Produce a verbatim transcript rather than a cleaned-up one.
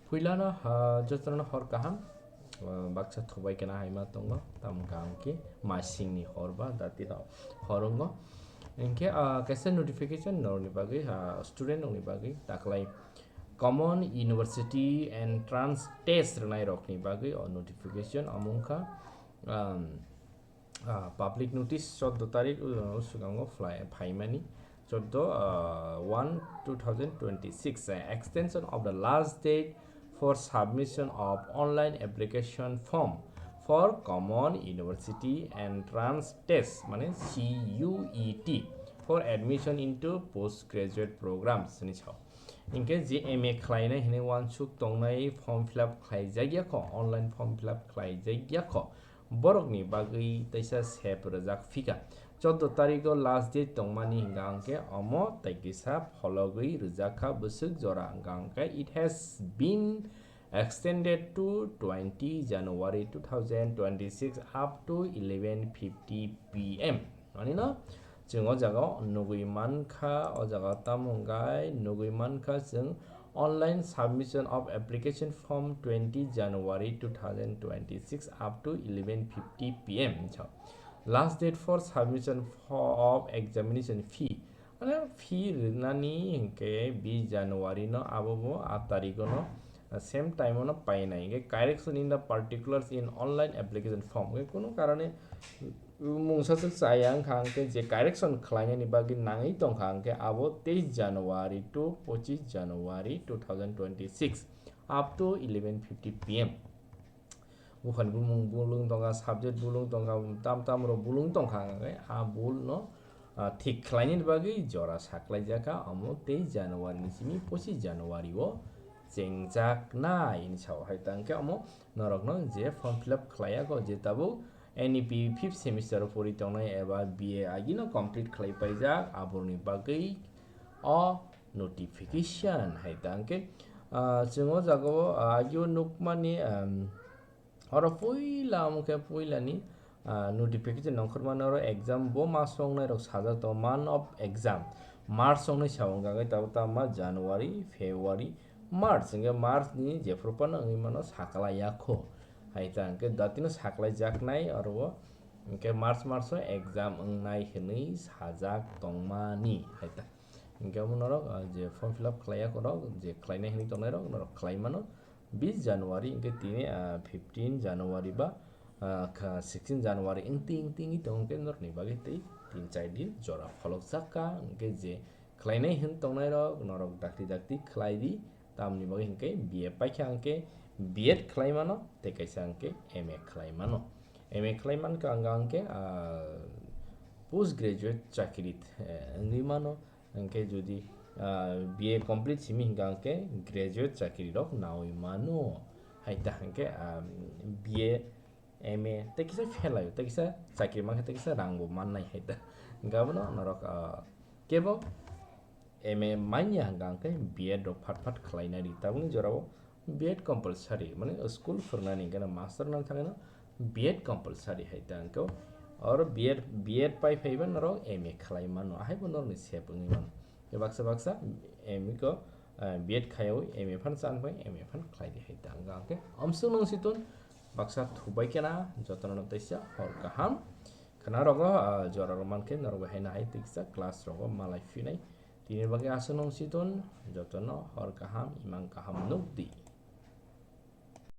Puilano, ah, jotono hor kaham, ah, baksa thubai kena haima tongo, tamo kaham khe masingni hor ba dati rok hor wngo. Hinkhe, ah, kaisa notification norokni bagwi, ah, student rokni bagwi taklai Common University Entrance Test rwnai rokni bagwi o notification omo wngkha, um, ah, public notice chordo tarik, uh, swkango phlai-, phaimani chordo, uh, one two thousand twenty-six, uh, extension of the last date for submission of online application form for Common University Entrance Test, mane C U E T, for admission into postgraduate programs hinwi sao. Hinkhe je M A khlainai hinwi uansuk tongnai, form fill up khlaijak ya kho, online form fill up khlaijak ya kho, borokni bagwi teisa sep rwjak phika. Chordo tarigo last date tongmani hwnka hwnkhe omo tei kisa phologwi rwjak kha bwswk jora, hwnka hwnkhe it has been extended to twenty January two thousand twenty-six up to eleven fifty P M. Ani no chwng o jaga o nugwi mankha, o jaga o tamo hwnkhai nugwi mankha chwng online submission of application form twenty January two thousand twenty-six up to eleven fifty P M. Last date for submission for, of examination fee. Mane fee rwnani hinkhe bis January no, abo bo aat tarigo no, same time o no painai. Hinkhe correction in the particulars in online application form. Hinkhe kunu karone mungsa swk chaya wngkha hinkhe je correction khlainani bagwi nangwi tongkha hinkhe abo teis January to pochis January two thousand twenty-six up to eleven fifty P M. Buphani bumung bulung tongkha, subject bulung tongkha, tam tam rok bulung tongkha, hwnkhai a bul no, ah, thik khlainani bagwi jora saklaijak kha, omo tei January ni simi pochis January o chengjaknai hinwi sao. Hai tangkhe omo norokno je form fill up khlaiya kho, je tabuk N E P fifth semester o pori tongnai eba B A agino complete khlai paijak, aborni bagwi o notification hai tangkhe, ah, chwng o jaga o, ah, agio nukmani, um, oro puila omo khe puilani, ah, notification nongkhormani oro exam bo mas wngnai rok sajak tongo, month of exam March wngnai sa wngkha, hwnkhe tabuk tamo January, February, March, hwnkhe March ni jephru phano wngwi mano saklai ya kho hai ta, hwnkhe datino saklai jaknai oro o, hwnkhe March, March o exam wngnai hinwi sajak tongmani hai ta. Hinkhe omo norok, ah, je form fill up khlaiya khorok, je khlainai hinwi tongnai rok, norok khlai mano bis January, hinkhe tini, ah, fifteen January ba, ah, kha-, sixteen January wngtwi, wngtwi wngwi tongo, hinkhe norokni bagwi tei tin char din jora pholokjak kha, hinkhe je khlainai hin tongnai rok, norok dakti dakti khlai di, tamni bagwi hinkhe B A paikha hinkhe B Ed khlai mano, tei kaisa hinkhe M A khlai mano. M A khlai mankha ang hinkhe, ah, post graduate chakri, eh, wngwi mano. Hinkhe jodi, ah, B A complete simi hinkha hinkhe graduate chakri rok nawi mano. Hai ta hinkhe, ah, B A, M A tei kisa fail laio, tei kisa chakri mankha, tei kisa rang bo mannai hai ta. Hinkhe abono norok, ah, kebo M A manya hinkha hinkhe B Ed rok phat phat khlainai di. Tabukni jorao B Ed compulsory, mane school phwrwngnani hinkhe no master nang thangwi no B Ed compulsory hai ta hinkhe. Oro B Ed, B Ed pai phaiba norok M A khlai mano, ahaibo norokni sep wngwi mano. Tei baksa baksa M A ko, ah, B Ed khaiwi M A phan chan phai, M A phan khlai di hai ta hinkhe. Amswk nung si tun baksa thubai kena jotono teisa hor kaham. Khna rogo, ah, jora rok mankhe norok bai haino hai teisa class rogo malai phinai. Tini bagwi aswk nung si tun jotono hor kaham, imang kaham nuk di.